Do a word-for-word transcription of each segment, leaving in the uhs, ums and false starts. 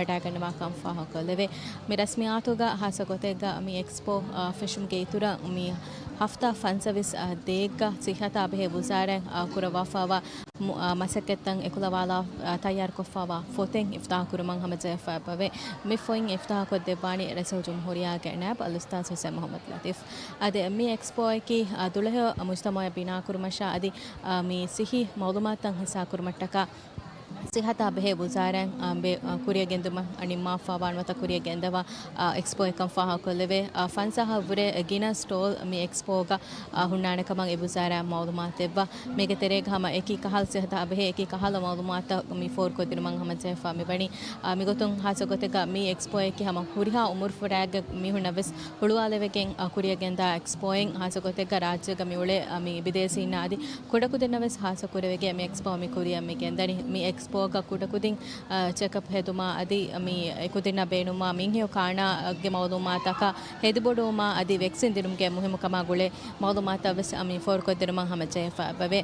ވަޑައިގަންނަވާކަން ފާހަގަކޮށްލެވޭ. މި ރަސްމިއްޔާތުގަ ހާއްސަ ގޮތެއްގަ މި އެކްސްޕޯ، އާ، ފެށުމުގެ އިތުރަށް މި ހަފްތާ ފަންސަވީސް، އާ، ދޭއްގަ ސިއްހަތާ ބެހޭ ވުޒާރާއިން، އާ، ކުރައްވާފައިވާ މު-، އާ، މަސައްކަތްތައް އެކުލަވާލާ، އާ، ތައްޔާރުކޮށްފައިވާ ފޮތެއް އިފްތާހު ކުރުމަށް ހަމަޖެހިފައި އެބަވޭ. މި ފޮތް އިފްތާހުކޮށްދެއްވާނީ ރައީސުލްޖުމްހޫރިއްޔާގެ ނައިބު އަލްއުސްތާޛު ޙުސައިން މުޙައްމަދު ލަތީފް. އަދި މި އެކްސްޕޯއަކީ، އާ، ދުޅަހެޔޮ މުޖްތަމަޢެއް ބިނާކުރުމަށާ އަދި، އާ، މި ސިއްހީ މަޢުލޫމާތުތައް ހިއްސާކުރުމަށްޓަކާ ސިއްހަތާ ބެހޭ ވުޒާރާއިން، އާ، ބެ-، އާ، ކުރިއަށް ގެންދުމަށް ނިންމާފައިވާ ނުވަތަ ކުރިއަށް ގެންދަވާ، އާ، އެކްސްޕޯއެއްކަން ފާހަގަކޮށްލެވޭ. އާ، ފަންސާހަށް ވުރެ ގިނަ ސްޓޯލް މި އެކްސްޕޯގަ، އާ، ހުންނާނެ ކަމަށް އެ ވުޒާރާއިން މަޢުލޫމާތު ދެއްވާ. މީގެ ތެރޭގަ ހަމަ އެކި ކަހަލަ ސިއްހަތާ ބެހޭ އެކި ކަހަލަ މަޢުލޫމާތުތައް މި ފޯރުކޮށްދިނުމަށް ހަމަޖެހިފަ މިވަނީ. އާ، މިގޮތުން ހާއްސަ ގޮތެއްގަ މި އެކްސްޕޯއަކީ ހަމަ ހުރިހާ އުމުރުފުރާގެ މީހުންނަށް ވެސް ހުޅުވާލެވިގެން، އާ، ކުރިއަށް ގެންދާ އެކްސްޕޯއެއް. ހާއްސަ ގޮތެއްގަ ރާއްޖޭގަ މި އުޅޭ، އާ، މި ބިދޭސީންނަށް އަދި ކުޑަކުދިންނަށް ވެސް ހާއްސަ ކުރެވިގެން މި އެކްސްޕޯ މި ކުރިއަށް މި ގެންދަނީ. މި އެކްސްޕޯގަ ކުޑަކުދިން، އާ، ޗެކަޕް ހެދުމާ އަދި މި އެކުދިންނަށް ބޭނުންވާ މިންހެޔޮ ކާނާގެ މަޢުލޫމާތަކާ ހެދިބޮޑުވުމާ އަދި ވެކްސިން ދިނުމުގެ މުހިއްމުކަމާ ގުޅޭ މަޢުލޫމާތަށް ވެސް މި ފޯރުކޮށްދިނުމަށް ހަމަޖެހިފައި އެބަވޭ.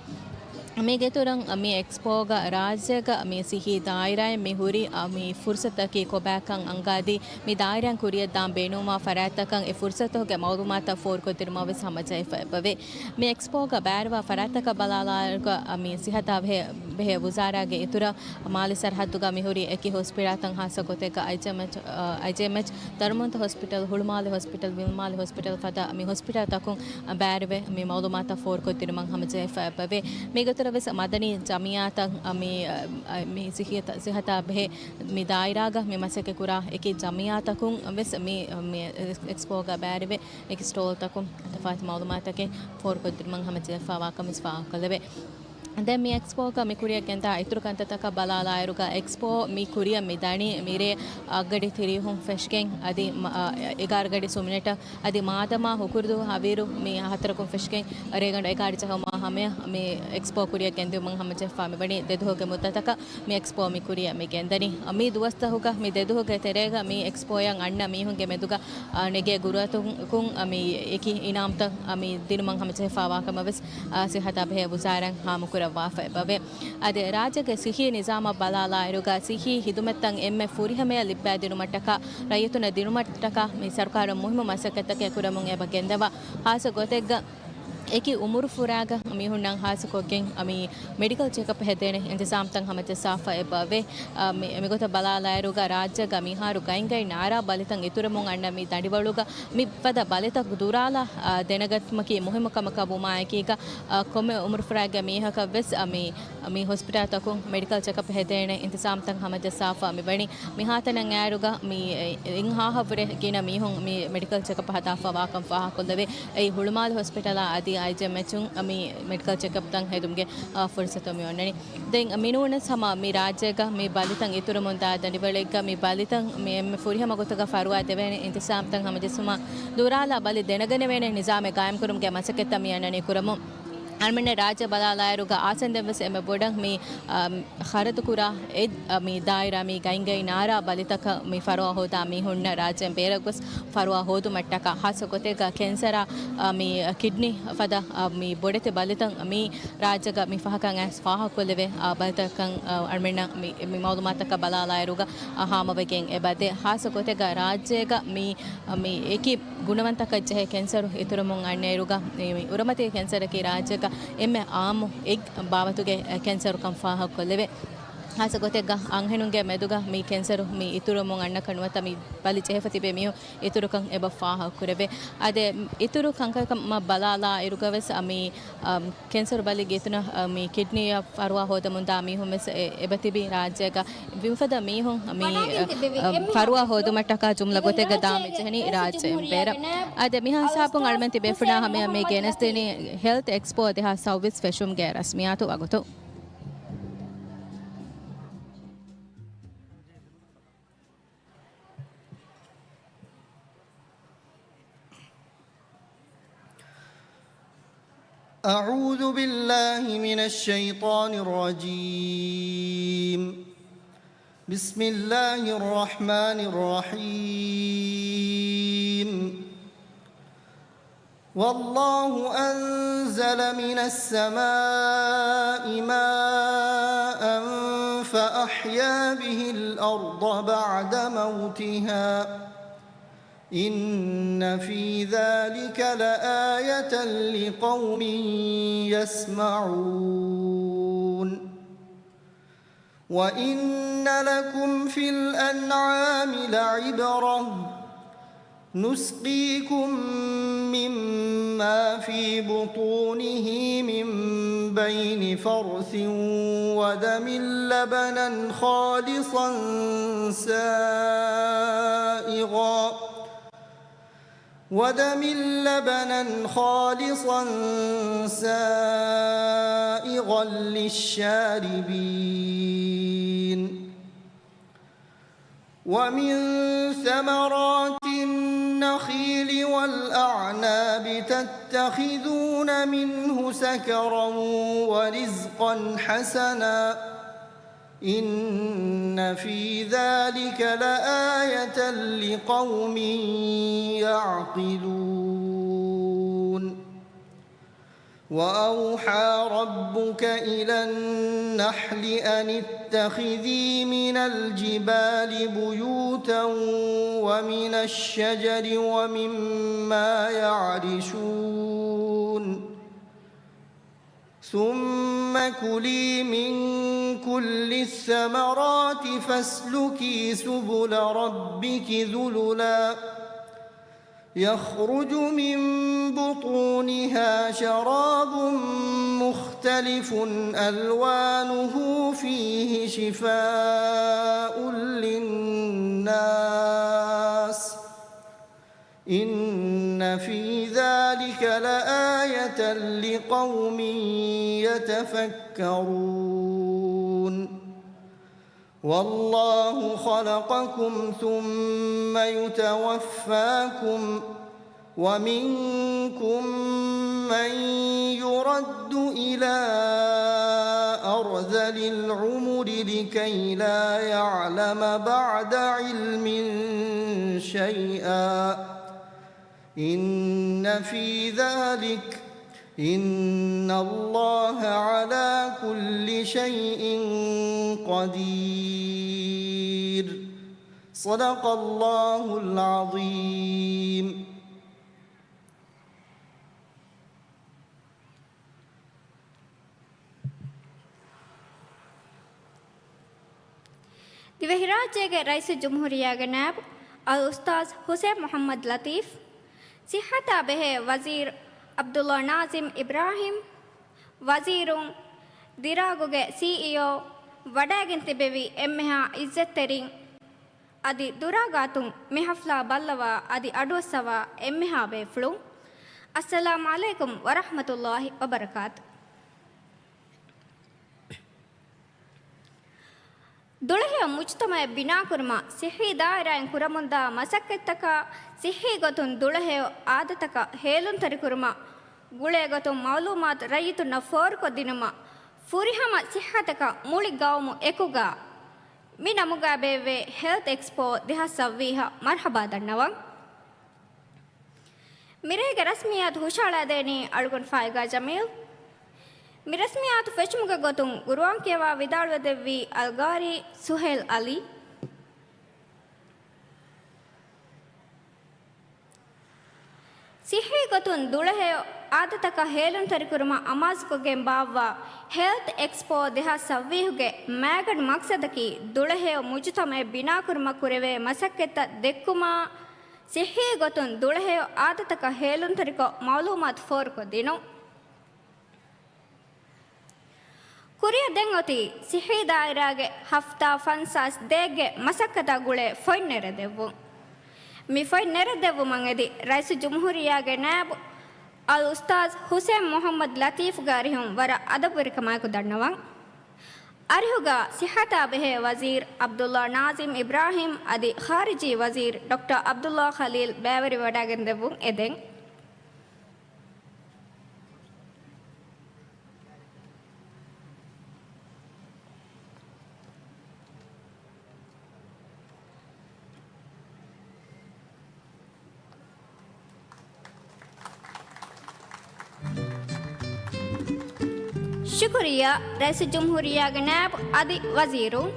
މީގެ އިތުރަށް މި އެކްސްޕޯގަ ރާއްޖޭގަ މި ސިއްހީ ދާއިރާއިން މި ހުރި، އަ، މި ފުރުސަތަކީ ކޮބާކަން އަންގާދީ، މި ދާއިރާއިން ކުރިއަށްދާން ބޭނުންވާ ފަރާތްތަކަށް އެ ފުރުސަތުގެ މަޢުލޫމާތަށް ފޯރުކޮށްދިނުމަށް ވެސް ހަމަޖެހިފަ އެބަވޭ. މި އެކްސްޕޯގަ ބައިވެރިވާ ފަރާތްތަކަށް ބަލާލާއިރުގަ، މި ސިއްހަތާ ބެހޭ، ބެހޭ ވުޒާރާގެ އިތުރަށް މާލެ ސަރަހައްދުގަ މިހުރި އެކި ހޮސްޕިޓަލްތައް ހާއްސަ ގޮތެއްގަ އައިޖެއެމްއެޗް، އައިޖެއެމްއެޗް، ދަރުމަންތަ ހޮސްޕިޓަލް، ހުޅުމާލެ ހޮސްޕިޓަލް، ވިލުމާލެ ހޮސްޕިޓަލް ފަދަ މި ހޮސްޕިޓަލްތަކުން ބައިވެރިވެ މި މަޢުލޫމާތަށް ފޯރުކޮށްދިނުމަށް ހަމަޖެހިފަ އެބަވޭ. މީގެ އިތުރަށް ވެސް މަދަނީ ޖަމިއްޔާތައް، މި، މި ސިއްހަތާ، ސިއްހަތާ ބެހޭ މި ދާއިރާގަ މި މަސައްކަތް ކުރާ އެކި ޖަމިއްޔާތަކުން ވެސް މި، މި އެކްސްޕޯގަ ބައިވެރިވެ އެކި ސްޓޯލްތަކުން ތަފާތު މަޢުލޫމާތަކެއް ފޯރުކޮށްދިނުމަށް ހަމަޖެހިފައިވާކަމަށް ވެސް ފާހަގަކޮށްލެވޭ. ދެން މި އެކްސްޕޯގަ މި ކުރިއަށް ގެންދާ އިތުރު ކަންތައްތަކަށް ބަލާލާއިރުގަ، އެކްސްޕޯ މި ކުރިއަށް މި ދަނީ މިރޭ އަށްގަޑި ތިރީހުން ފެށިގެން އަދި މަ-، އަ، އެގާރަ ގަޑި ސުމިނެޓަށް އަދި މާދަމާ ހުކުރުދުވަހު އަވިއިރު މި ހަތަރަކުން ފެށިގެން ރޭގަނޑު އެގާރަ ޖަހުމާ ހަމަޔަށް މި އެކްސްޕޯ ކުރިއަށް ގެންދިއުމަށް ހަމަޖެހިފަ މިވަނީ ދެދުވަހުގެ މުއްދަތަކަށް މި އެކްސްޕޯ މި ކުރިއަށް މި ގެންދަނީ. މި ދުވަސްތަކުގަ މި ދެދުވަހުގެ ތެރޭގަ މި އެކްސްޕޯއަށް އަންނަ މީހުންގެ މެދުގަ، އަ، ނެގޭ ގުރުއަތުން މި އެކި އިނާމްތައް، އަ، މި ދިނުމަށް ހަމަޖެހިފައިވާކަމަށް ވެސް، އަ، ސިއްހަތާ ބެހޭ ވުޒާރާއިން ހާމަކުރައްވާފަ އެބަވޭ. އަދި ރާއްޖޭގެ ސިއްހީ ނިޒާމަށް ބަލާލާއިރުގަ ސިއްހީ ހިދުމަތްތައް އެންމެ ފުރިހަމަޔަށް ލިއްބައިދިނުމަށްޓަކާ، ރައްޔިތުންނަށް ދިނުމަށްޓަކާ މި ސަރުކާރުން މުހިއްމު މަސައްކަތްތަކެއް ކުރަމުން އެބަ ގެންދަވާ. ހާއްސަ ގޮތެއްގަ އެކި އުމުރުފުރާގަ މީހުންނަށް ހާއްސަކޮށްގެން މި މެޑިކަލް ޗެކަޕް ހެދޭނެ އިންތިޒާމްތައް ހަމަޖައްސާފަ އެބަވޭ. އަ، މި، މިގޮތަށް ބަލާލާއިރުގަ ރާއްޖޭގަ މިހާރު ގައިންގައި ނާރާ ބަލިތައް އިތުރަމުން އަންނަ މި ދަނޑިވަޅުގަ މި ފަދަ ބަލިތައް ދުރާލާ، އަ، ދެނެގަތުމަކީ މުހިއްމު ކަމަކަށް ވުމާއެކީގަ، އަ، ކޮންމެ އުމުރުފުރާގެ މީހަކަށް ވެސް، އަ، މި، މި ހޮސްޕިޓާލްތަކުން މެޑިކަލް ޗެކަޕް ހެދޭނެ އިންތިޒާމްތައް ހަމަޖައްސާފަ މިވަނީ. މިހާތަނަށް އައިރުގަ މި އެ، އެއްހާހަށްވުރެ ގިނަ މީހުން މި މެޑިކަލް ޗެކަޕް ހަދާފަ ވާކަން ފާހަގަކޮށްލެވޭ. އެއީ ހުޅުމާލެ ހޮސްޕިޓަލާ އަދި އައިޖެއެމްއެޗުން މި މެޑިކަލް ޗެކަޕްތައް ހެދުމުގެ، އާ، ފުރުސަތު މި އޮންނަނީ. ދެން މިނޫނަސް ހަމަ މި ރާއްޖޭގަ މި ބަލިތައް އިތުރަމުންދާ ދަނޑިވަޅެއްގަ މި ބަލިތައް މި އެންމެ ފުރިހަމަ ގޮތުގަ ފަރުވާ ދެވޭނެ އިންތިޒާމްތައް ހަމަޖެއްސުމަށް ދުރާލާ ބަލި ދެނެގަނެވޭނެ ނިޒާމެއް ގާއިމްކުރުމުގެ މަސައްކަތްތައް މި އަންނަނީ ކުރަމުން. އަޅުމެންނަށް ރާއްޖެ ބަލާލާއިރުގަ އާސަންދެން ވެސް އެންމެ ބޮޑަށް މި، އަ، ޚަރަދުކުރާ އެ، އަ، މި ދާއިރާ މި ގައިންގައި ނާރާ ބަލިތަކަށް މި ފަރުވާ ހޯދާ މީހުންނަށް ރާއްޖޭން ބޭރަށް ގޮސް ފަރުވާ ހޯދުމަށްޓަކާ ހާއްސަ ގޮތެއްގަ ކެންސަރާ، އަ، މި ކިޑްނީ ފަދަ، އަ، މި ބޮޑެތި ބަލިތައް މި ރާއްޖޭގަ މި ފަހަކަށް އައިސް ފާހަގަކޮށްލެވޭ، އަ، ބަލިތަކަށް، އަ، އަޅުމެންނަށް މި، މި މައުލޫމާތަކަށް ބަލާލާއިރުގަ، އަ، ހާމަވެގެން އެބަދޭ. ހާއްސަ ގޮތެއްގަ ރާއްޖޭގަ މި، މި އެކި ގުނަވަންތަކަށް ޖެހޭ ކެންސަރު އިތުރަމުން އަންނައިރުގަ، މި، މި އުރަމަތީ ކެންސަރަކީ ރާއްޖޭގަ އެންމެ އާއްމު އެއް ބާވަތުގެ ކެންސަރުކަން ފާހަގަކޮށްލެވޭ. ހާއްސަ ގޮތެއްގަ އަންހެނުންގެ މެދުގަ މި ކެންސަރު މި އިތުރަމުން އަންނަކަށް ނުވަތަ މި ބަލި ޖެހިފަ ތިބޭ މީހުން އިތުރުކަން އެބަ ފާހަގަކުރެވޭ. އަދި އިތުރު ކަންކަންކަމަށް ބަލާލާ އިރުގަވެސް މި، އަ، ކެންސަރު ބަލި ގެތުނަ، އަ، މި ކިޑްނީއަށް ފަރުވާ ހޯދަމުންދާ މީހުން ވެސް އެ-، އެބަތިބި ރާއްޖޭގަ މިފަދަ މީހުން މި، އަ، އަ، ފަރުވާ ހޯދުމަށްޓަކާ ޖުމްލަ ގޮތެއްގަ ދާން މިޖެހެނީ ރާއްޖެ އެންބޭރަށް. އަދި މިހާ ހިސާބުން އަޅުމެން ތިބޭފުޅާ ހަމަޔަށް މި ގެނެސްދިނީ ހެލްތް އެކްސްޕޯ ދެހާސް ސައުވީސް ފެށުމުގެ ރަސްމިއްޔާތު ވަގުތު. أعوذ بالله من الشيطان الرجيم. بسم الله الرحمن الرحيم. والله أنزل من السماء ماء فأحيا به الأرض الأرض بعد موتها إن في ذلك لآية لقوم يسمعون. وإن لكم في الأنعام لعبرة نسقيكم مما في بطونه من بين فرث ودم لبنا خالصا سائغا ودم لبنا خالصا سائغا للشاربين ومن ثمرات النخيل والأعناب تتخذون منه سكرا ورزقا حسنا إن في ذلك لآية لقوم يعقلون. وأوحى ربك إلى النحل أن اتخذي من الجبال بيوتا ومن الشجر ومما يعرشون ثم كلي من كل الثمرات فاسلكي سبل ربك ذللا يخرج من بطونها شراب مختلف ألوانه فيه شفاء للناس إن في ذلك لآية لقوم يتفكرون. والله خلقكم ثم يتوفاكم ومنكم من يرد إلى أرذل العمر لكي لا يعلم بعد علم شيئا إن في ذلك إن الله على كل شيء قدير. صدق الله العظيم. ދިވެހިރާއްޖޭގެ ރައީސުލްޖުމްހޫރިއްޔާގެ ނާއިބު އަލްއުސްތާޛް ޙުސައިން މުޙައްމަދު ލަޠީފް، ޞިއްޙަތާ ބެހޭ ވަޒީރު ޢަބްދުﷲ ނާޒިމް އިބްރާހިމް، ވަޒީރުން، ދިރާގުގެ ސީއީއޯ، ވަޑައިގެން ތިބެވި އެންމެހާ ޢިއްޒަތްތެރިން، އަދި ދުރާގާތުން މި ޙަފްލާ ބައްލަވާ އަދި އަޑުއައްސަވާ އެންމެހާ ބޭފުޅުން، އައްސަލާމް ޢަލައިކުމް ވަރަޙްމަތުﷲ ވަބަރަކާތު. ދުޅަހެޔޮ މުޖުތަމަޢެއް ބިނާކުރުމަށް ޞިއްޙީ ދާއިރާއިން ކުރަމުންދާ މަސައްކަތްތަކާ، ޞިއްޙީ ގޮތުން ދުޅަހެޔޮ އާދަތަކަށް ހޭލުންތެރިކުރުމަށް ގުޅޭ ގޮތުން މަޢުލޫމާތު ރައްޔިތުންނަށް ފޯރުކޮށްދިނުމަށް، ފުރިހަމަ ޞިއްޙަތަކަށް މުޅި ގައުމު އެކުގަ މި ނަމުގަ ބޭއްވޭ ހެލްތް އެކްސްޕޯ ދެހާސް ސައްވީހަށް މަރްޙަބާ ދަންނަވަން. މިރޭގެ ރަސްމިއްޔާތު ހުށަހަޅައިދޭނީ އަޅުގަނޑު ފާއިގާ ޖަމީލް. މި ރަސްމިއްޔާތު ފެށުމުގެ ގޮތުން ޤުރުއާން ކިޔަވާ ވިދާޅުވެދެއްވީ އަލްޤާރީ ސުހައިލް ޢަލީ. ޞިއްޙީ ގޮތުން ދުޅަހެޔޮ އާދަތަކަށް ހޭލުންތެރިކުރުމަށް އަމާޒުކޮށްގެން ބާއްވާ ހެލްތް އެކްސްޕޯ ދެހާސް ސައްވީހުގެ މައިގަނޑު މަޤްޞަދަކީ ދުޅަހެޔޮ މުޖުތަމަޢެއް ބިނާކުރުމަށް ކުރެވޭ މަސައްކަތްތައް ދެއްކުމާ، ޞިއްޙީ ގޮތުން ދުޅަހެޔޮ އާދަތަކަށް ހޭލުންތެރިކޮށް މަޢުލޫމާތު ފޯރުކޮށްދިނުން. ކުރިއަށް ދެން އޮތީ ޞިއްޙީ ދާއިރާގެ ހަފްތާ ފަންސާސް ދޭއްގެ މަސައްކަތާ ގުޅޭ ފޮތް ނެރެދެއްވުން. މި ފޮތް ނެރެދެއްވުމަށް އެދި ރައީސުލްޖުމްހޫރިއްޔާގެ ނާއިބު އަލްއުސްތާޛް ޙުސައިން މުޙައްމަދު ލަޠީފްގެ އަރިހުން ވަރަށް އަދަބުވެރިކަމާއެކު ދަންނަވަން. އަރިހުގަ ޞިއްޙަތާ ބެހޭ ވަޒީރު ޢަބްދުﷲ ނާޒިމް އިބްރާހިމް އަދި ޚާރިޖީ ވަޒީރު ޑޮކްޓަރ ޢަބްދުﷲ ޚަލީލް ބައިވެރިވެވަޑައިގެންދެއްވުން އެދެން. ޝުކުރިއްޔާ ރައީސުލްޖުމްހޫރިއްޔާގެ ނާއިބު އަދި ވަޒީރުން.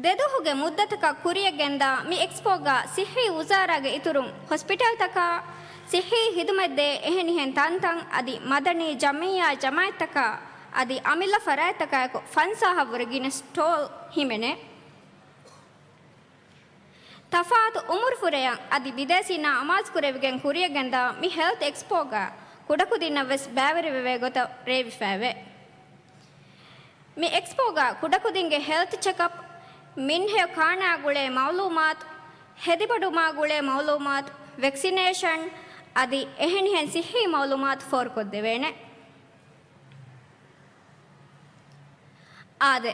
ދެދުވަހުގެ މުއްދަތަކަށް ކުރިޔަށް ގެންދާ މި އެކްސްޕޯގަ ސިއްހީ ވުޒާރާގެ އިތުރުން ހޮސްޕިޓަލްތަކާ، ސިއްހީ ހިދުމަތްދޭ އެހެނިހެން ތަންތަން އަދި މަދަނީ ޖަމްޢިއްޔާ ޖަމާޢަތްތަކާ އަދި އަމިއްލަ ފަރާތްތަކާއެކު ފަންސާހަށްވުރެ ގިނަ ސްޓޯލް ހިމެނޭ. ތަފާތު އުމުރުފުރެޔަށް އަދި ބިދޭސީންނާ އަމާޒުކުރެވިގެން ކުރިޔަށްގެންދާ މި ހެލްތް އެކްސްޕޯގަ ކުޑަކުދިންނަށްވެސް ބައިވެރިވެވޭ ގޮތަށް ރޭވިފައެވެ. މި އެކްސްޕޯގަ ކުޑަކުދިންގެ ހެލްތް ޗެކަޕް، މިންހެޔޮ ކާނާ ގުޅޭ މައުލޫމާތު، ހެދިބޮޑުމާ ގުޅޭ މައުލޫމާތު، ވެކްސިނޭޝަން އަދި އެހެނިހެން ސިއްހީ މައުލޫމާތު ފޯރުކޮށްދެވޭނެ. އާދެ،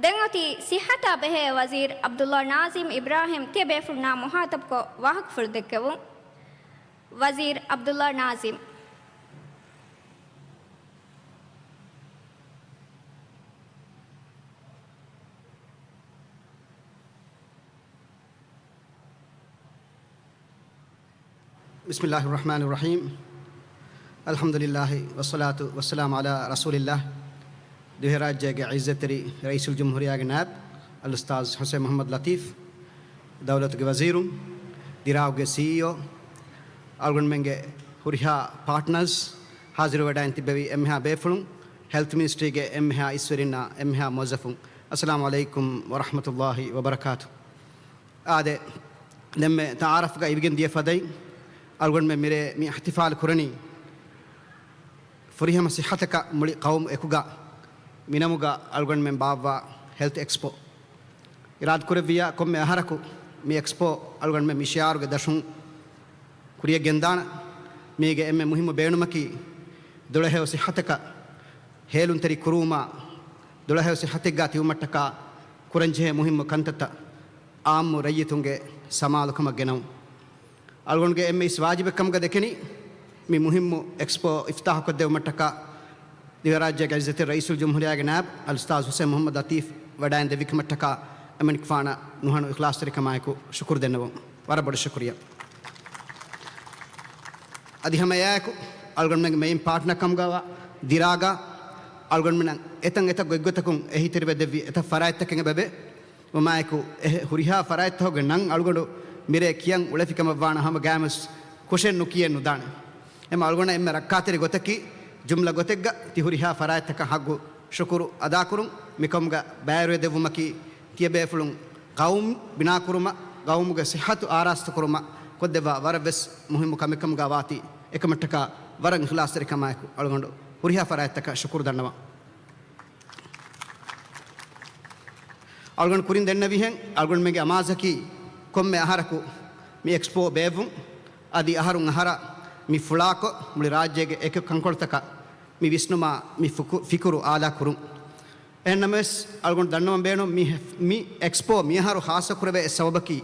ދެން އޮތީ ސިއްހަތާ ބެހޭ ވަޒީރު ޢަބްދުﷲ ނާޒިމް އިބްރާހިމް ތިޔަބޭފުޅުންނާ މުހާތަބުކޮށް ވާހަކަފުޅު ދެއްކެވުން. ވަޒީރު ޢަބްދުﷲ ނާޒިމް. بسم الله الرحمن الرحيم. الحمد لله والصلاة والسلام على رسول الله. ދިވެހިރާއްޖޭގެ ޢިއްޒަތްތެރި ރައީސުލްޖުމްހޫރިއްޔާގެ ނާއިބު އަލްއުސްތާޛު ޙުސައިން މުޙައްމަދު ލަތީފް، ދައުލަތުގެ ވަޒީރުން، ދިރާގުގެ ސީއީއޯ، އަޅުގަނޑުމެންގެ ހުރިހާ ޕާޓްނާސް، ޙާޟިރުވެވަޑައިން ތިއްބެވި އެންމެހާ ބޭފުޅުން، ހެލްތް މިނިސްޓްރީގެ އެންމެހާ އިސްވެރިންނާ އެންމެހާ މުވައްޒަފުން، އައްސަލާމު ޢަލައިކުމް ވަރަޙްމަތުﷲ ވަބަރަކާތު. އާދެ، ދެންމެ ތަޢާރަފްގަ އިވިގެން ދިޔަ ފަދައިން، އަޅުގަނޑުމެން މިރޭ މި އިޙްތިފާލު ކުރަނީ، ފުރިހަމަ ސިއްހަތަކަށް މުޅި ޤައުމު އެކުގަ މިނަމުގަ އަޅުގަނޑުމެން ބާއްވާ ހެލްތް އެކްސްޕޯ. އިރާދަކުރެއްވިއްޔާ ކޮންމެ އަހަރަކު މި އެކްސްޕޯ އަޅުގަނޑުމެން މި ޝިޢާރުގެ ދަށުން ކުރިޔަށް ގެންދާނަން. މީގެ އެންމެ މުހިއްމު ބޭނުމަކީ، ދުޅަހެޔޮ ސިއްހަތަކަށް ހޭލުންތެރި ކުރުވުމާ، ދުޅަހެޔޮ ސިއްހަތެއްގާ ތިބުމަށްޓަކާ ކުރަންޖެހޭ މުހިއްމު ކަންތައްތައް އާއްމު ރައްޔިތުންގެ ސަމާލުކަމަށް ގެނައުން. އަޅުގަނޑުގެ އެންމެ އިސް ވާޖިބެއްކަމުގަ ދެކެނީ، މި މުހިއްމު އެކްސްޕޯ އިފްތާޙުކޮށްދެއްވުމަށްޓަކާ، ދިވެހިރާއްޖޭގެ ޢިއްޒަތްތެރި ރައީސުލްޖުމްހޫރިއްޔާގެ ނާއިބު އަލްއުސްތާޛު ޙުސައިން މުޙައްމަދު ލަތީފް ވަޑައިން ދެއްވިކަމަށްޓަކާ، އެމަނިކުފާނަށް ނުހަނު އިޚްލާޞްތެރިކަމާއެކު ޝުކުރު ދެންނެވުން. ވަރަށް ބޮޑަށް ޝުކުރިއްޔާ. އަދި ހަމަ އެއާއެކު، އަޅުގަނޑުމެންގެ މެއިން ޕާޓްނަރ ކަމުގަވާ ދިރާގާ، އަޅުގަނޑުމެންނަށް އެތަން އެތައް ގޮތްގޮތަކުން އެހީތެރިވެ ދެއްވި އެތައް ފަރާތްތަކެއް އެބަވޭ. ވުމާއެކު، އެ ހުރިހާ ފަރާތްތަކުގެ ނަން އަޅުގަނޑު މިރޭ ކިޔަން އުޅެފިކަމަށްވާނަ ހަމަ ގާމެސް ކުށެއް ނުކިޔެ ނުދާނެ. އެމަ އަޅުގަނޑަށް އެންމެ ރައްކާތެރި ގޮތަކީ، ޖުމްލަ ގޮތެއްގަ ތި ހުރިހާ ފަރާތްތަކަށް ހައްގު ޝުކުރު އަދާކުރުން، މިކަމުގަ ބައިވެރިވެ ދެއްވުމަކީ، ތިޔަބޭފުޅުން ޤައުމު ބިނާކުރުމަށް، ޤައުމުގެ ޞިއްޙަތު އާރާސްތުކުރުމަށް ކޮށްދެއްވާ ވަރަށް ވެސް މުހިއްމު ކަމެއް ކަމުގަ ވާތީ، އެކަމަށްޓަކާ ވަރަށް އިޚްލާޞްތެރިކަމާއެކު އަޅުގަނޑު ހުރިހާ ފަރާތްތަކަށް ޝުކުރު ދަންނަވަން. އަޅުގަނޑު ކުރިން ދެންނެވިހެން، އަޅުގަނޑުމެންގެ އަމާޒަކީ ކޮންމެ އަހަރަކު މި އެކްސްޕޯ ބޭއްވުން، އަދި އަހަރުން އަހަރަށް މި ފުޅާކޮށް، މުޅި ރާއްޖޭގެ އެކި ކަންކޮޅުތަކަށް މި ވިސްނުމާ މި ފުކު-، ފިކުރު އާލާ ކުރުން. އެހެންނަމަވެސް، އަޅުގަނޑު ދަންނަވަން ބޭނުން މި، މި އެކްސްޕޯ މިއަހަރު ޚާއްޞަ ކުރެވޭ އެއް ސަބަބަކީ،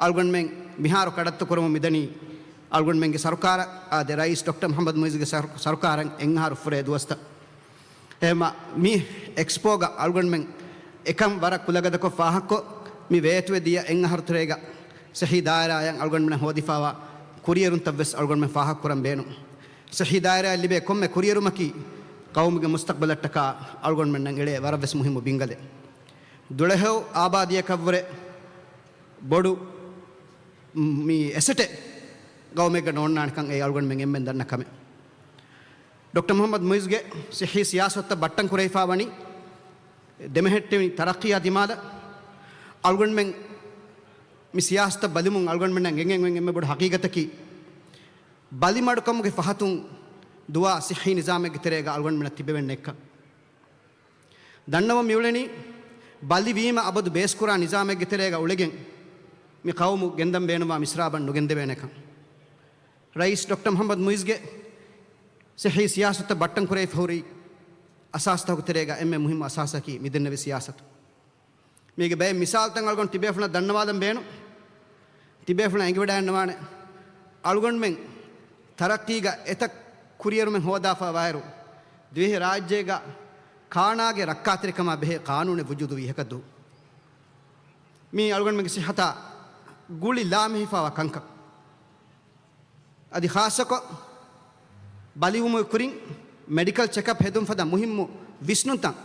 އަޅުގަނޑުމެން މިހާރު ކަޑައްތު ކުރަމުން މިދަނީ، އަޅުގަނޑުމެންގެ ސަރުކާރަށް، އާދެ، ރައީސް ޑޮކްޓަރ މުޙައްމަދު މުޢިއްޒުގެ ސަރު-، ސަރުކާރަށް އެއްއަހަރު ފުރޭ ދުވަސްތައް. އެހެންމަ މި އެކްސްޕޯގަ އަޅުގަނޑުމެން އެކަން ވަރަށް ކުލަގަދަކޮށް ފާހަގަކޮށް، މި ވޭތުވެ ދިޔަ އެއްއަހަރު ތެރޭގަ ސިއްހީ ދާއިރާއަށް އަޅުގަނޑުމެން ހޯދިފާވާ ކުރިއެރުންތައް ވެސް އަޅުގަނޑުމެން ފާހަގަކުރަން ބޭނުން. ސިއްހީ ދާއިރާއަށް ލިބޭ ކޮންމެ ކުރިއެރުމަކީ ޤައުމުގެ މުސްތަޤްބަލަށްޓަކާ އަޅުގަނޑުމެންނަށް އެޅޭ ވަރަށް ވެސް މުހިއްމު ބިންގަލެއް. ދުޅަހެޔޮ އާބާދީއަކަށްވުރެ ބޮޑު މި އެސެޓެއް ޤައުމެއްގަ ނޯންނާނެކަން އެއީ އަޅުގަނޑުމެން އެންމެން ދަންނަ ކަމެއް. ޑޮކްޓަރ މުޙައްމަދު މުޢިއްޒުގެ ސިއްހީ ސިޔާސަތުތައް ބައްޓަން ކުރެވިފާ ވަނީ، ދެމެހެއްޓެވި ތަރައްޤީއާ ދިމާލަށް އަޅުގަނޑުމެން މި ސިޔާސަތަށް ބަލިމުން އަޅުގަނޑުމެންނަށް އެނގެން އޮތް އެންމެ ބޮޑު ހަޤީޤަތަކީ، ބަލިމަޑުކަމުގެ ފަހަތުން ދުވާ ސިއްހީ ނިޒާމެއްގެ ތެރޭގަ އަޅުގަނޑުމެންނަށް ތިބެވެން ނެތްކަން. ދަންނަވަން މިއުޅެނީ، ބަލިވީމަ އަބަދު ބޭސްކުރާ ނިޒާމެއްގެ ތެރޭގަ އުޅެގެން، މި ޤައުމު ގެންދަން ބޭނުންވާ މިސްރާބަށް ނުގެންދެވޭނެކަން. ރައީސް ޑޮކްޓަރ މުޙައްމަދު މުޢިއްޒުގެ ސިއްހީ ސިޔާސަތުތައް ބައްޓަން ކުރެވިފަ ހުރި އަސާސްތަކުގެ ތެރޭގަ އެންމެ މުހިއްމު އަސާސަކީ މިދެންނެވި ސިޔާސަތު. މީގެ ބައެއް މިސާލުތައް އަޅުގަނޑު ތިބޭފުޅުންނަށް ދަންނަވާލަން ބޭނުން. ތިބޭފުޅުން އެނގިވަޑައިގަންނަވާނެ، އަޅުގަނޑުމެން ތަރައްޤީގަ އެތައް ކުރިއެރުމެއް ހޯދާފަ ވާއިރު، ދިވެހި ރާއްޖޭގަ ކާނާގެ ރައްކާތެރިކަމާ ބެހޭ ޤާނޫނެއް ވުޖޫދުވީ ހެކަށްދޫ؟ މީ އަޅުގަނޑުމެންގެ ސިއްހަތާ ގުޅި ލާމެހިފާވާ ކަންކަން. އަދި ޚާއްޞަކޮށް، ބަލިވުމުގެ ކުރިން މެޑިކަލް ޗެކަޕް ހެދުން ފަދަ މުހިއްމު ވިސްނުންތައް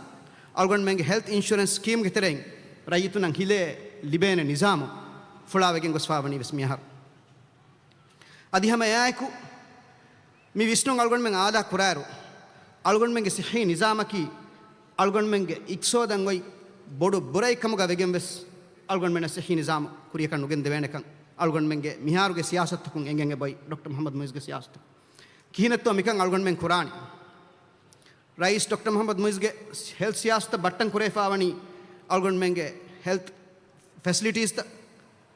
އަޅުގަނޑުމެންގެ ހެލްތް އިންޝުރެންސް ސްކީމްގެ ތެރެއިން ރައްޔިތުންނަށް ހިލޭ ލިބޭނެ ނިޒާމު ފުޅާވެގެން ގޮސްފާވަނީ ވެސް މިއަހަރު. އަދި ހަމަ އެއާއެކު މި ވިސްނުން އަޅުގަނޑުމެން އާދާ ކުރާއިރު، އަޅުގަނޑުމެންގެ ސިއްހީ ނިޒާމަކީ އަޅުގަނޑުމެންގެ އިޤްތިޞާދަށް އޮތް ބޮޑު ބުރައެއް ކަމުގަ ވެގެން ވެސް އަޅުގަނޑުމެންނަށް ސިއްހީ ނިޒާމު ކުރިޔަކަށް ނުގެންދެވޭނެކަން އަޅުގަނޑުމެންގެ މިހާރުގެ ސިޔާސަތުތަކުން އެނގެން އެބައޮތް ޑޮކްޓަރ މުޙައްމަދު މުޢިއްޒުގެ ސިޔާސަތު. ކިހިނެއްތޯ މިކަން އަޅުގަނޑުމެން ކުރާނީ؟ ރައީސް ޑޮކްޓަރ މުޙައްމަދު މުޢިއްޒުގެ ހެލްތް ސިޔާސަތަށް ބައްޓަން ކުރެވިފާވަނީ އަޅުގަނޑުމެންގެ ހެލްތް ފެސިލިޓީސްތައް،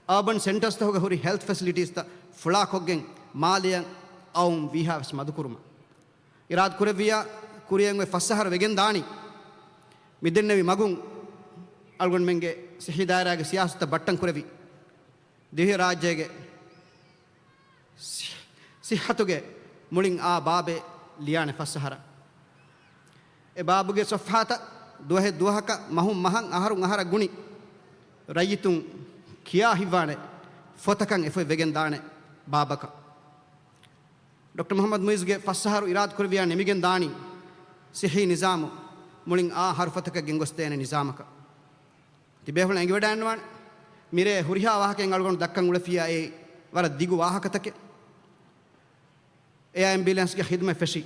އާބަން ސެންޓަރސްތަކުގަ ހުރި ހެލްތް ފެސިލިޓީސްތައް ފުޅާކޮށްގެން މާލެއަށް އައުން ވީހާވެސް މަދުކުރުމަށް. އިރާދަ ކުރެއްވިއްޔާ ކުރިއަށް އޮތް ފަސް އަހަރު ވެގެން ދާނީ. މިދެންނެވި މަގުން އަޅުގަނޑުމެންގެ ސިއްހީ ދާއިރާގެ ސިޔާސަތަށް ބައްޓަން ކުރެވި، ދިވެހި ރާއްޖޭގެ ސި-، ސިއްހަތުގެ މުޅިން އާ ބާބެއް ލިޔާނެ ފަސް އަހަރަށް. އެ ބާބުގެ ޞަފްޙާތައް ދުވަހެއް ދުވަހަކަށް، މަހުން މަހަށް، އަހަރުން އަހަރަށް ގުނި ރައްޔިތުން ކިޔާ ހިތްވާނެ ފޮތަކަށް އެފޮތް ވެގެން ދާނެ ބާބަކަށް. ޑޮކްޓަރ މުޙައްމަދު މުޢިއްޒުގެ ފަސް އަހަރު އިރާދަ ކުރެއްވިއްޔާ ނިމިގެން ދާނީ ސިއްހީ ނިޒާމު މުޅިން އާ ހަރުފަތަކަށް ގެންގޮސްދޭނެ ނިޒާމަކަށް. ތިބޭފުޅުން އެނގިވަޑައިގަންނަވާނެ. މިރޭ ހުރިހާ ވާހަކައެއް އަޅުގަނޑު ދައްކަން އުޅެފިއްޔާ އެއީ ވަރަށް ދިގު ވާހަކަތަކެއް. އެއާ އެމްބިއުލެންސްގެ ޚިދުމަތް ފެށި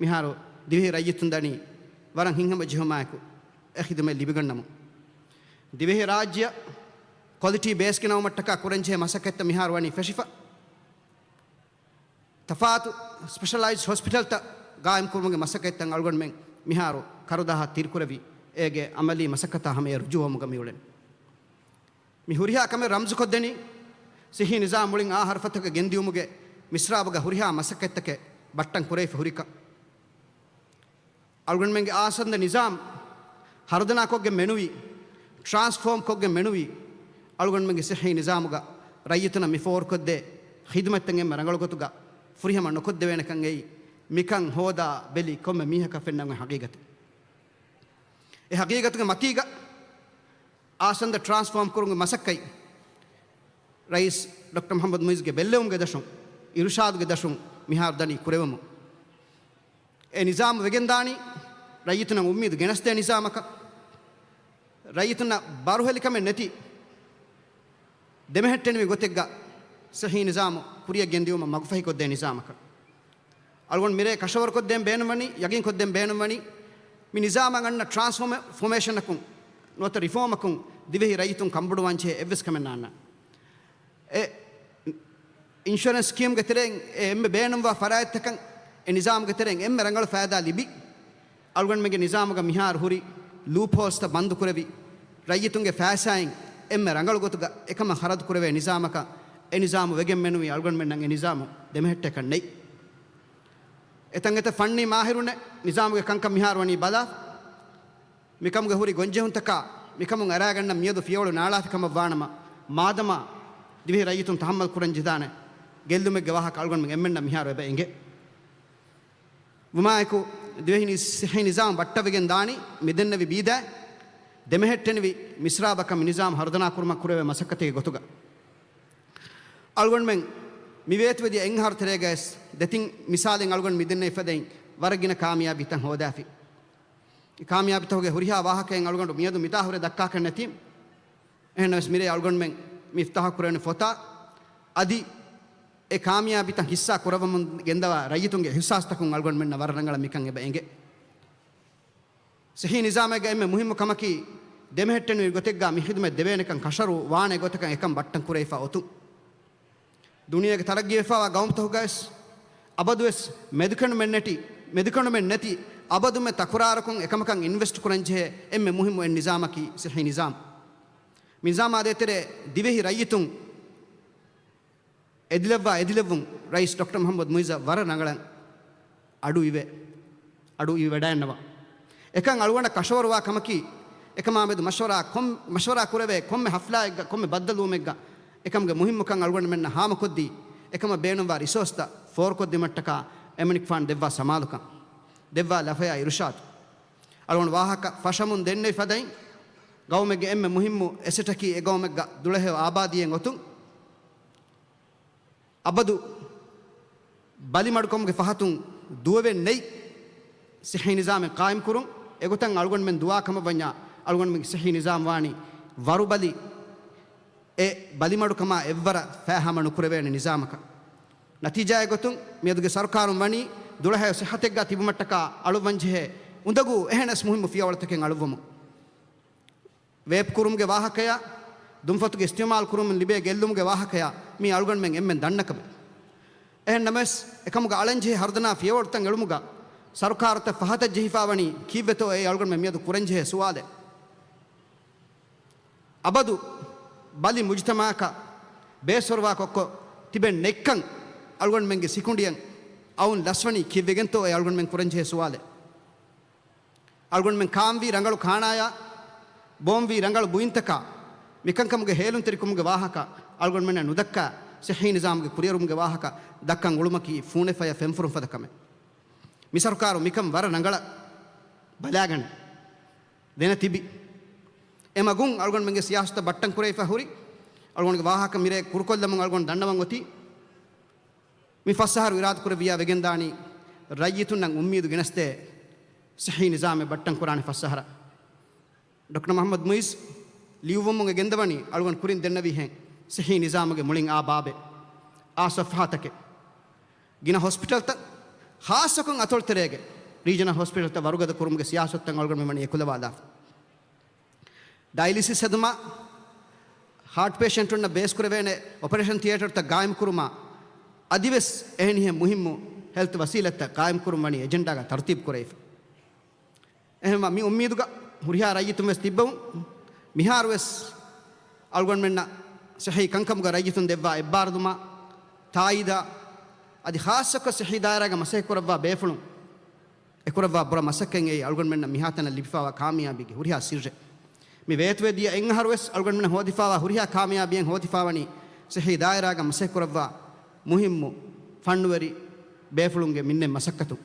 މިހާރު ދިވެހި ރައްޔިތުން ދަނީ ވަރަށް ހިތްހަމަޖެހުމާއެކު އެ ޚިދުމަތް ލިބިގަންނަމުން. ދިވެހި ރާއްޖެއަށް ކޮލިޓީ ބޭސް ގެނައުމަށްޓަކާ ކުރަންޖެހޭ މަސައްކަތްތައް މިހާރު ވަނީ ފެށިފަ. ތަފާތު ސްޕެޝަލައިޒްޑް ހޮސްޕިޓަލްތައް ގާއިމްކުރުމުގެ މަސައްކަތްތައް އަޅުގަނޑުމެން މިހާރު ކަރުދާހަށް ތިރިކުރެވި، އޭގެ އަމަލީ މަސައްކަތާ ހަމަޔަށް ރުޖޫޢަވުމުގަ މިއުޅެނީ. މި ހުރިހާ ކަމެއް ރަމްޒުކޮށްދެނީ، ސިއްހީ ނިޒާމް މުޅިން އާ ހަރުފަތަކަށް ގެންދިއުމުގެ މިސްރާބުގަ ހުރިހާ މަސައްކަތްތަކެއް ބައްޓަން ކުރެވިފަ ހުރިކަން. އަޅުގަނޑުމެންގެ އާސަންދަ ނިޒާމް ހަރުދަނާކޮށްގެން މެނުވީ، ޓްރާންސްފޯމް ކޮށްގެން މެނުވީ، އަޅުގަނޑުމެންގެ ސިއްހީ ނިޒާމުގަ ރައްޔިތުންނަށް މި ފޯރުކޮށްދޭ ޚިދުމަތްތައް އެންމެ ރަނގަޅު ގޮތުގަ ފުރިހަމަ ނުކޮށްދެވޭނެކަން އެއީ، މިކަން ހޯދާ ބެލި ކޮންމެ މީހަކަށް ފެންނަން އޮތް ހަގީގަތެއް. އެ ހަގީގަތުގެ މަތީގަ އާސަންދަ ޓްރާންސްފޯމް ކުރުމުގެ މަސައްކަތް ރައީސް ޑޮކްޓަރ މުޙައްމަދު މުޢިއްޒުގެ ބެއްލެވުމުގެ ދަށުން، އިރުޝާދުގެ ދަށުން މިހާރު ދަނީ ކުރެވެމުން. އެ ނިޒާމު ވެގެންދާނީ ރައްޔިތުންނަށް އުއްމީދު ގެނެސްދޭ ނިޒާމަކަށް. ރައްޔިތުންނަށް ބަރުހެލިކަމެއް ނެތި، ދެމެހެއްޓެނިވި ގޮތެއްގަ ސިއްހީ ނިޒާމު ކުރިއަށް ގެންދިއުމަށް މަގުފަހިކޮށްދޭ ނިޒާމަކަށް. އަޅުގަނޑު މިރޭ ކަށަވަރުކޮށްދޭން ބޭނުންވަނީ، ޔަގީންކޮށްދޭން ބޭނުންވަނީ، މި ނިޒާމަށް އަންނަ ޓްރާންސްފޯމޭ-، ފޯމޭޝަނަކުން ނުވަތަ ރިފޯމަކުން ދިވެހި ރައްޔިތުން ކަންބޮޑުވާންޖެހޭ އެއްވެސް ކަމެއް ނާންނާނެ. އެ އިންޝުއަރެންސް ސްކީމްގެ ތެރެއިން އެ އެންމެ ބޭނުންވާ ފަރާތްތަކަށް އެ ނިޒާމުގެ ތެރެއިން އެންމެ ރަނގަޅު ފައިދާ ލިބި، އަޅުގަނޑުމެންގެ ނިޒާމުގަ މިހާރު ހުރި ލޫޕްހޯލްސްތައް ބަންދުކުރެވި، ރައްޔިތުންގެ ފައިސާއިން އެންމެ ރަނގަޅު ގޮތުގަ އެކަމަށް ޚަރަދު ކުރެވޭ ނިޒާމަކަށް އެ ނިޒާމު ވެގެން މެނުވީ. އަޅުގަނޑުމެންނަށް އެ ނިޒާމު ދެމެހެއްޓޭކަށް ނެތް. އެތަން އެތައް ފަންނީ މާހިރުންނެއް ނިޒާމުގެ ކަންކަން މިހާރު ވަނީ ބަލާ، މިކަމުގެ ހުރި ގޮންޖެހުންތަކާ މިކަމުން އަރާގަންނަން މިއަދު ފިޔަވަޅު ނާޅާފި ކަމަށް ވާނަމަ، މާދަމާ ދިވެހި ރައްޔިތުން ތަހައްމަލް ކުރަން ޖެހިދާނެ ގެއްލުމެއްގެ ވާހަކަ އަޅުގަނޑުމެން އެންމެންނަށް މިހާރު އެބަ އެނގޭ. ވުމާއެކު، ދިވެހި ނި-، ސިއްހީ ނިޒާމް ބައްޓަވެގެން ދާނީ މިދެންނެވި ބީދާ ދެމެހެއްޓެނިވި މިސްރާބަކަށް މި ނިޒާމް ހަރުދަނާ ކުރުމަށް ކުރެވޭ މަސައްކަތެއްގެ ގޮތުގަ. އަޅުގަނޑުމެން މި ވޭތުވެދިޔަ އެއް އަހަރު ތެރޭގައިސް ދެތިން މިސާލެއް އަޅުގަނޑު މިދެންނެވި ފަދައިން ވަރަށް ގިނަ ކާމިޔާބީތައް ހޯދާފި. އެ ކާމިޔާބީތަކުގެ ހުރިހާ ވާހަކައެއް އަޅުގަނޑު މިއަދު މިތާ ހުރެ ދައްކާކަށް ނެތީ. އެހެންނަމަވެސް މިރޭ އަޅުގަނޑުމެން މި އިފްތާހު ކުރެވެނި ފޮތާ އަދި އެ ކާމިޔާބީތައް ހިއްސާ ކުރައްވަމުން ގެންދަވާ ރައްޔިތުންގެ އިހުސާސްތަކުން އަޅުގަނޑުމެންނަށް ވަރަށް ރަނގަޅަށް މިކަން އެބަ އެނގޭ. ސިއްހީ ނިޒާމެއްގަ އެންމެ މުހިއްމު ކަމަކީ، ދެމެހެއްޓެނިވި ގޮތެއްގަ މި ޚިދުމަތް ދެވޭނެކަން ކަށަވަރު ވާނެ ގޮތަކަށް އެކަން ބައްޓަން ކުރެވިފަ އޮތުން. ދުނިޔޭގެ ތަރައްގީވެފަވާ ގައުމުތަކުގައިވެސް އަބަދުވެސް މެދުކެނޑުމެއް ނެތި، މެދުކެނޑުމެއް ނެތި، އަބަދުމެ ތަކުރާރަކުން އެކަމަކަށް އިންވެސްޓް ކުރަންޖެހޭ އެންމެ މުހިއްމު އެއް ނިޒާމަކީ ސިއްހީ ނިޒާމް. މި ނިޒާމާ ދޭތެރޭ ދިވެހި ރައްޔިތުން އެދިލައްވާ އެދިލެއްވުން ރައީސް ޑޮކްޓަރ މުޙައްމަދު މުޢިއްޒަށް ވަރަށް ރަނގަޅަށް އަޑު އިވޭ، އަޑު އިވިވަޑައިންނަވާ. އެކަން އަޅުގަނޑަށް ކަށަވަރުވާ ކަމަކީ، އެކަމާމެދު މަޝްވަރާ ކޮން، މަޝްވަރާ ކުރެވޭ ކޮންމެ ހަފްލާއެއްގަ، ކޮންމެ ބައްދަލުވުމެއްގަ އެކަމުގެ މުހިއްމުކަން އަޅުގަނޑުމެންނަށް ހާމަކޮށްދީ، އެކަމަށް ބޭނުންވާ ރިސޯސްތައް ފޯރުކޮށްދިނުމަށްޓަކާ އެމަނިކުފާނު ދެއްވާ ސަމާލުކަން، ދެއްވާ ލަފަޔާ އިރުޝާދު. އަޅުގަނޑު ވާހަކަ ފަށަމުން ދެންނެވި ފަދައިން، ގައުމެއްގެ އެންމެ މުހިއްމު އެސެޓަކީ އެ ގައުމެއްގަ ދުޅަހެޔޮ އާބާދީއެއް އޮތުން، އަބަދު ބަލިމަޑުކަމުގެ ފަހަތުން ދުވެވެން ނެތް ސިއްހީ ނިޒާމެއް ޤާއިމްކުރުން. އެގޮތަށް އަޅުގަނޑުމެން ދުޢާ ކަމަށްވަންޏާ، އަޅުގަނޑުމެންގެ ސިއްހީ ނިޒާމް ވާނީ ވަރުބަލި އެ ބަލިމަޑުކަމާ އެއްވަރަށް ފާހަމަ ނުކުރެވޭނެ ނިޒާމަކަށް. ނަތީޖާއެއް ގޮތުން މިއަދުގެ ސަރުކާރުން ވަނީ ދުޅަހެޔޮ ސިއްހަތެއްގަ ތިބުމަށްޓަކާ އަޅުއްވަންޖެހޭ އުނދަގޫ އެހެނަސް މުހިއްމު ފިޔަވަޅުތަކެއް އަޅުއްވަމުން. ވޭޕް ކުރުމުގެ ވާހަކަޔާ، ދުންފަތުގެ އިސްތިއުމާލު ކުރުމުން ލިބޭ ގެއްލުމުގެ ވާހަކަޔާ މީ އަޅުގަނޑުމެން އެންމެން ދަންނަ ކަމެއް. އެހެން ނަމަވެސް، އެކަމުގަ އަޅަންޖެހޭ ހަރުދަނާ ފިޔަވަޅުތައް އެޅުމުގަ ސަރުކާރުތައް ފަހަތަށް ޖެހިފާވަނީ ކީއްވެތޯ އެއީ އަޅުގަނޑުމެން މިއަދު ކުރަންޖެހޭ ސުވާލެއް. އަބަދު ބަލި މުޖުތަމަޢަކަށް ބޭސްފަރުވާކޮށްކޮށް ތިބެން ނެތްކަން އަޅުގަނޑުމެންގެ ސިކުނޑިއަށް އައުން ލަސްވަނީ ކީއްވެގެންތޯ އެ އަޅުގަނޑުމެން ކުރަންޖެހޭ ސުވާލެއް. އަޅުގަނޑުމެން ކާންވީ ރަނގަޅު ކާނާޔާ، ބޯންވީ ރަނގަޅު ބުއިންތަކާ، މިކަންކަމުގެ ހޭލުންތެރިކުމުގެ ވާހަކަ އަޅުގަނޑުމެންނަށް ނުދައްކާ، ސިއްހީ ނިޒާމުގެ ކުރިއެރުމުގެ ވާހަކަ ދައްކަން އުޅުމަކީ ފޫނެފަޔަށް ފެންފުރުން ފަދަ ކަމެއް. މި ސަރުކާރު މިކަން ވަރަށް ރަނގަޅަށް ބަލާގަނެ ދެނެ ތިބި. އެމަގުން އަޅުގަނޑުމެންގެ ސިޔާސަތަށް ބައްޓަން ކުރެވިފަ ހުރި އަޅުގަނޑުގެ ވާހަކަ މިރޭ ކުރުކޮށްލަމުން އަޅުގަނޑު ދަންނަވަން އޮތީ، މި ފަސް އަހަރު އިރާދަކުރެއްވިޔާ ވެގެންދާނީ ރައްޔިތުންނަށް އުއްމީދު ގެނެސްދޭ ސިއްހީ ނިޒާމެއް ބައްޓަން ކުރާނެ ފަސް އަހަރަށް. ޑޮކްޓަރ މުޙައްމަދު މުޢިއްޒު ލިޔުއްވަމުން އެ ގެންދަވަނީ އަޅުގަނޑު ކުރިން ދެންނެވިހެން ސިއްހީ ނިޒާމުގެ މުޅިން އާ ބާބެއް، އާ ޞަފްޙާތަކެއް. ގިނަ ހޮސްޕިޓަލްތައް، ޚާއްޞަކޮށް އަތޮޅުތެރޭގެ ރީޖަނަލް ހޮސްޕިޓަލްތައް ވަރުގަދަ ކުރުމުގެ ސިޔާސަތުތައް އަޅުގަނޑުމެން ވަނީ އެކުލަވާލާފަ. ޑައިލިސިސް ހެދުމާ، ހާޓް ޕޭޝަންޓުންނަށް ބޭސްކުރެވޭނެ އޮޕަރޭޝަން ތިއޭޓަރުތައް ގާއިމްކުރުމާ، އަދިވެސް އެހެނިހެން މުހިއްމު ހެލްތު ވަސީލަތްތައް ގާއިމްކުރުން ވަނީ އެޖެންޑާގަ ތަރުތީބު ކުރެވިފަ. އެހެންވެ، މި އުއްމީދުގަ ހުރިހާ ރައްޔިތުން ވެސް ތިއްބަވުން. މިހާރު ވެސް އަޅުގަނޑުމެންނަށް ސިއްހީ ކަންކަމުގަ ރައްޔިތުން ދެއްވާ އެއްބާރުލުމާ، ތާއީދާ، އަދި ޚާއްޞަކޮށް ސިއްހީ ދާއިރާގަ މަސައްކަތްކުރައްވާ ބޭފުޅުން އެކުރައްވާ ބުރަ މަސައްކަތް އެއީ އަޅުގަނޑުމެންނަށް މިހާތަނަށް ލިބިފައިވާ ކާމިޔާބީގެ ހުރިހާ ސިއްރެއް. މި ވޭތުވެދިޔަ އެއްއަހަރު ވެސް އަޅުގަނޑުމެންނަށް ހޯދިފައިވާ ހުރިހާ ކާމިޔާބީއެއް ހޯދިފައިވަނީ ސިއްހީ ދާއިރާގަ މަސައްކަތްކުރައްވާ މުހިއްމު ފަންނުވެރި ބޭފުޅުންގެ މިންނެތް މަސައްކަތުން.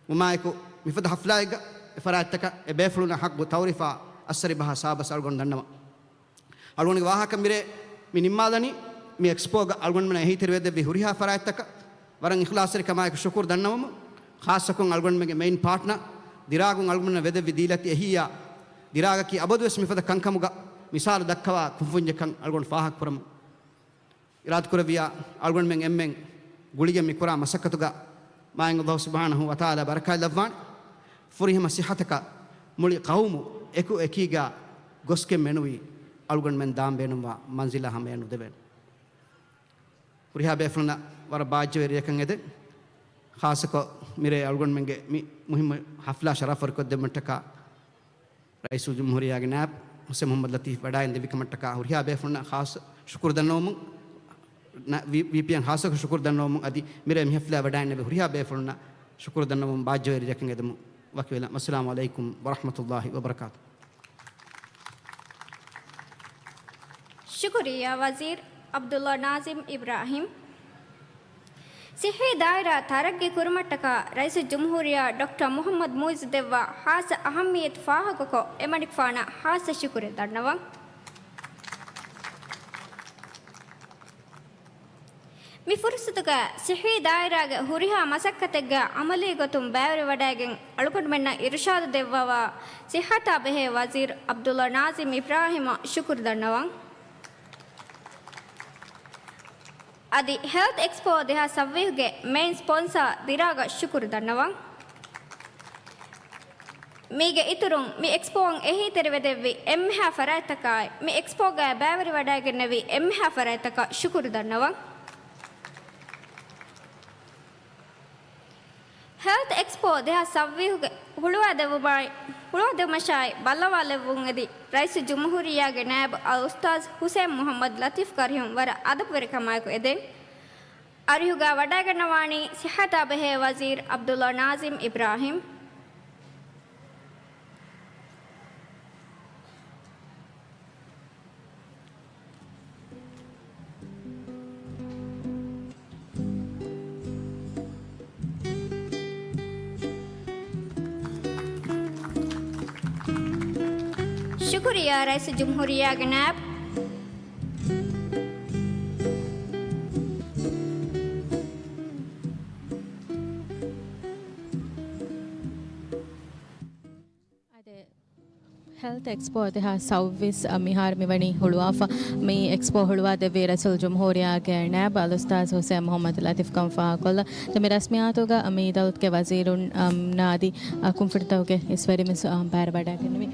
ވުމާއެކު، މިފަދަ ޙަފްލާއެއްގަ އެ ފަރާތްތަކަށް އެ ބޭފުޅުންނަށް ޙައްޤު ތައުރީފާ އައްސަރި ބަހާ ސަބަބަށް އަޅުގަނޑު ދަންނަވަން. އަޅުގަނޑުގެ ވާހަކަ މިރޭ މި ނިންމާލަނީ. މި އެކްސްޕޯގަ އަޅުގަނޑުމެންނަށް އެހީތެރިވެދެއްވި ހުރިހާ ފަރާތްތަކަށް ވަރަށް އިޚްލާޞްތެރިކަމާއެކު ޝުކުރު ދަންނަވަމުން، ޚާއްޞަކޮށް އަޅުގަނޑުމެންގެ މެއިން ޕާޓްނަރ ދިރާގުން އަޅުގަނޑުމެންނަށް ވެދެއްވި ދީލަތި އެހީއާ، ދިރާގަކީ އަބަދުވެސް މިފަދަ ކަންކަމުގަ މިސާލު ދައްކަވާ ކުންފުންޏެއްކަން އަޅުގަނޑު ފާހަގަކުރަމުން. އިރާދަކުރެއްވިޔާ، އަޅުގަނޑުމެން އެންމެން ގުޅިގެން މިކުރާ މަސައްކަތުގަ މާތް ﷲ ސުބްޙާނަހޫ ވަތަޢާލާ ބަރަކާތްލައްވާނެ. ފުރިހަމަ ސިއްހަތަކަށް މުޅި ޤައުމު އެކު އެކީގަ ގޮސްގެން މެނުވީ އަޅުގަނޑުމެން ދާން ބޭނުންވާ މަންޒިލާ ހަމަޔަށް ނުދެވޭނެ. ހުރިހާ ބޭފުޅުންނަށް ވަރަށް ބާއްޖަވެރި ރެއަކަށް އެދެން. ޚާއްޞަކޮށް މިރޭ އަޅުގަނޑުމެންގެ މި މުހިއްމު ޙަފްލާ ޝަރަފްވެރިކޮށްދެއްވުމަށްޓަކާ ރައީސުލްޖުމްހޫރިއްޔާގެ ނާއިބު ޙުސެން މުޙައްމަދު ލަތީފް ވަޑައިން ދެއްވިކަމަށްޓަކާ ހުރިހާ ބޭފުޅުންނަށް ޚާއްޞަ ޝުކުރު ދަންނަވަމުން، ނަ-، ވީ-، ވީޕީއަށް ޚާއްޞަކޮށް ޝުކުރު ދަންނަވަމުން އަދި މިރޭ މި ޙަފްލާ ވަޑައިންނެވި ހުރިހާ ބޭފުޅުންނަށް ޝުކުރު ދަންނަވަމުން ބާއްޖަވެރި ރެއަކަށް އެދެމުން ވަކިވެލަން. އައްސަލާމު ޢަލައިކުމް ވަރަޙްމަތުﷲ ވަބަރަކާތު. ޝުކުރިއްޔާ ވަޒީރު ޢަބްދުﷲ ނާޒިމް އިބްރާހިމް. ސިއްހީ ދާއިރާ ތަރައްގީ ކުރުމަށްޓަކާ ރައީސުލްޖުމްހޫރިއްޔާ ޑޮކްޓަރ މުޙައްމަދު މުޢިއްޒު ދެއްވާ ޚާއްޞަ އަހައްމިއްޔަތު ފާހަގަކޮށް، އެމަނިކުފާނަށް ޚާއްޞަ ޝުކުރެއް ދަންނަވަން. މި ފުރުޞަތުގަ ސިއްހީ ދާއިރާގެ ހުރިހާ މަސައްކަތެއްގަ ޢަމަލީ ގޮތުން ބައިވެރިވަޑައިގެން އަޅުގަނޑުމެންނަށް އިރުޝާދު ދެއްވަވާ ސިއްހަތާ ބެހޭ ވަޒީރު ޢަބްދުﷲ ނާޒިމް އިބްރާހިމަށް ޝުކުރު ދަންނަވަން. އަދި ހެލްތް އެކްސްޕޯ ދެހާސް ސައްވީހުގެ މެއިން ސްޕޮންސާ ދިރާގަށް ޝުކުރު ދަންނަވަން. މީގެ އިތުރުން، މި އެކްސްޕޯއަށް އެހީތެރިވެދެއްވި އެންމެހާ ފަރާތްތަކާއި، މި އެކްސްޕޯގައި ބައިވެރިވަޑައިގެންނެވި އެންމެހާ ފަރާތްތަކަށް ޝުކުރު ދަންނަވަން. ހެލްތް އެކްސްޕޯ ދެހާސް ސައްވީހުގެ ހުޅުވާދެއްވުމާއި، ހުޅުވާދެއްވުމަށާއި ބައްލަވާލެއްވުން އެދި، ރައީސުލްޖުމްހޫރިއްޔާގެ ނާއިބު އަލްއުސްތާޛު ޙުސެއިން މުޙައްމަދު ލަތީފް ކަރީމް ވަރަށް އަދަބުވެރިކަމާއެކު އެދެން. އަރިހުގަ ވަޑައިގަންނަވާނީ ސިއްހަތާ ބެހޭ ވަޒީރު ޢަބްދުﷲ ނާޒިމް އިބްރާހިމް. ޝުކުރިއްޔާ ރައީސުލްޖުމްހޫރިއްޔާގެ ނާއިބު. އާދެ، ހެލްތު އެކްސްޕޯ ދެހާސް ސައުވީސް މިހާރު މިވަނީ ހުޅުވާފަ. މި އެކްސްޕޯ ހުޅުވާ ދެއްވީ ރައީސުލް ޖުމްހޫރިއްޔާގެ ނައިބު އަލްއުސްތާޛު ހުސެން މުޙައްމަދު ލަތީފް ކަމަށް ފާހަގަކޮށްލަން. ދެން މި ރަސްމިއްޔާތުގަ މި ދައުލަތުގެ ވަޒީރުން، އަމް، ނާދީ، އަ، ކުންފުނިތަކުގެ އިސްވެރިން ވެސް، އަ، ބައިވެވަޑައިގެންނެވި.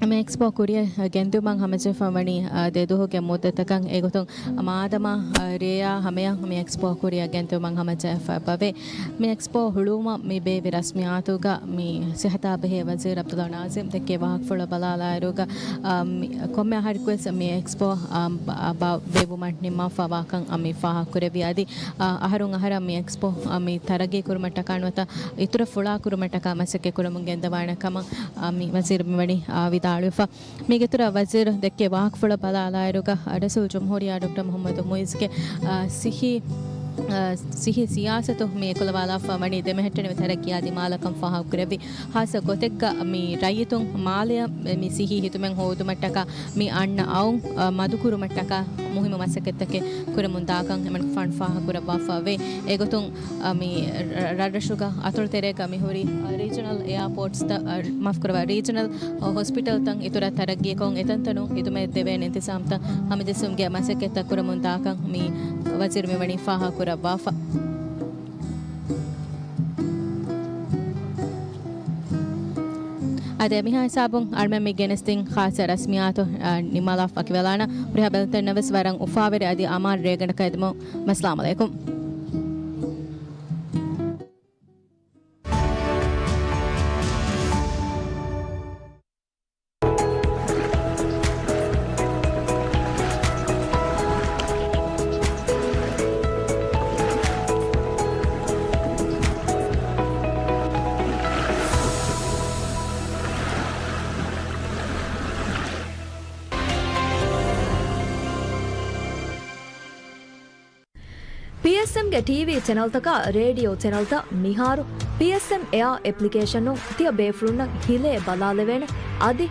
މި އެކްސްޕޯ ކުރިއަށް ގެންދިއުމަށް ހަމަޖެހިފަ ވަނީ، އަ، ދެ ދުވަހުގެ މުއްދަތަކަށް. އެގޮތުން މާދަމާ، އަ، ރޭޔާ ހަމަޔަށް މި އެކްސްޕޯ ކުރިއަށް ގެންދިއުމަށް ހަމަޖެހިފައި އެބަވޭ. މި އެކްސްޕޯ ހުޅުވުމަށް މި ބޭއްވި ރަސްމިއްޔާތުގަ މި ސިއްހަތާ ބެހޭ ވަޒީރު ޢަބްދުﷲ ނާޒިމް ދެއްކޭ ވާހަކަފުޅަށް ބަލާލާއިރުގަ، އަ، މި ކޮންމެ އަހަރަކުވެސް މި އެކްސްޕޯ، އަ، ބަ-، އަ، ބަ-، ބޭއްވުމަށް ނިންމާފަ ވާކަން، އަ، މި ފާހަގަކުރެއްވި. އަދި، އަ، އަހަރުން އަހަރަށް މި އެކްސްޕޯ، އަ، މި ތަރައްގީ ކުރުމަށްޓަކާ ނުވަތަ އިތުރަށް ފުޅާ ކުރުމަށްޓަކާ މަސައްކަތް ކުރަމުން ގެންދަވާނެ ކަމަށް، އަ، މި ވަޒީރު މިވަނީ، އަ، ވިދާޅުވެފަ. މީގެ އިތުރަށް ވަޒީރު ދެއްކޭ ވާހަކަފުޅަށް ބަލާލާއިރުގަ، ރައީސުލް ޖުމްހޫރިއްޔާ ޑޮކްޓަރ މުޙައްމަދު މުޢިއްޒުގެ، އަ، ސިއްހީ، އަ، ސިއްހީ ސިޔާސަތު މި އެކުލަވާލާފަ ވަނީ ދެމެހެއްޓެނިވި ތަރައްގީއާ ދިމާލަކަން ފާހަގަކުރެއްވި. ހާއްސަ ގޮތެއްގަ މި ރައްޔިތުން މާލެއަށް މި ސިއްހީ ހިތުމެއް ހޯދުމަށްޓަކާ މި އަންނަ އައުން، އަ، މަދުކުރުމަށްޓަކާ މުހިއްމު މަސައްކަތްތަކެއް ކުރަމުން ދާކަން އެމަނިކުފާނު ފާހަގަކުރައްވާފަ ވޭ. އެގޮތުން، އަ، މި ރަ-، ރަށްރަށުގަ އަތޮޅު ތެރޭގަ މިހުރި، އަ، ރީޖަނަލް އެއާޕޯޓްސްތައް، އަ، މާފްކުރައްވާ، ރީޖަނަލް ހޮސްޕިޓަލްތައް އިތުރަށް ތަރައްގީކޮށް، އެތަންތަނުން ހިދުމަތް ދެވޭނެ އިންތިޒާމްތައް ހަމަޖެއްސުމުގެ މަސައްކަތްތައް ކުރަމުން ދާކަން މި ވަޒީރު މިވަނީ ފާހަގަކުރައްވާފަ. އާދެ، މިހާ ހިސާބުން އަޅުމެން މި ގެނެސްދިން ޚާއްޞަ ރަސްމިއްޔާތު، އަ، ނިމާލާފަ ވަކިވެލާނަން. ހުރިހާ ބެލުންތައް ވެސް ވަރަށް އުފާވެރި އަދި އަމާން ރޭގަނޑަކަށް އެދުމުން. އައްސަލާމު ޢަލައިކުމް. ޕީއެސްއެމްގެ ޓީވީ ޗެނަލްތަކާ ރޭޑިއޯ ޗެނަލްތައް މިހާރު ޕީއެސްއެމް އެއާ އެޕްލިކޭޝަނުން ތިޔަ ބޭފުޅުންނަށް ހިލޭ ބަލާލެވޭނެ. އަދި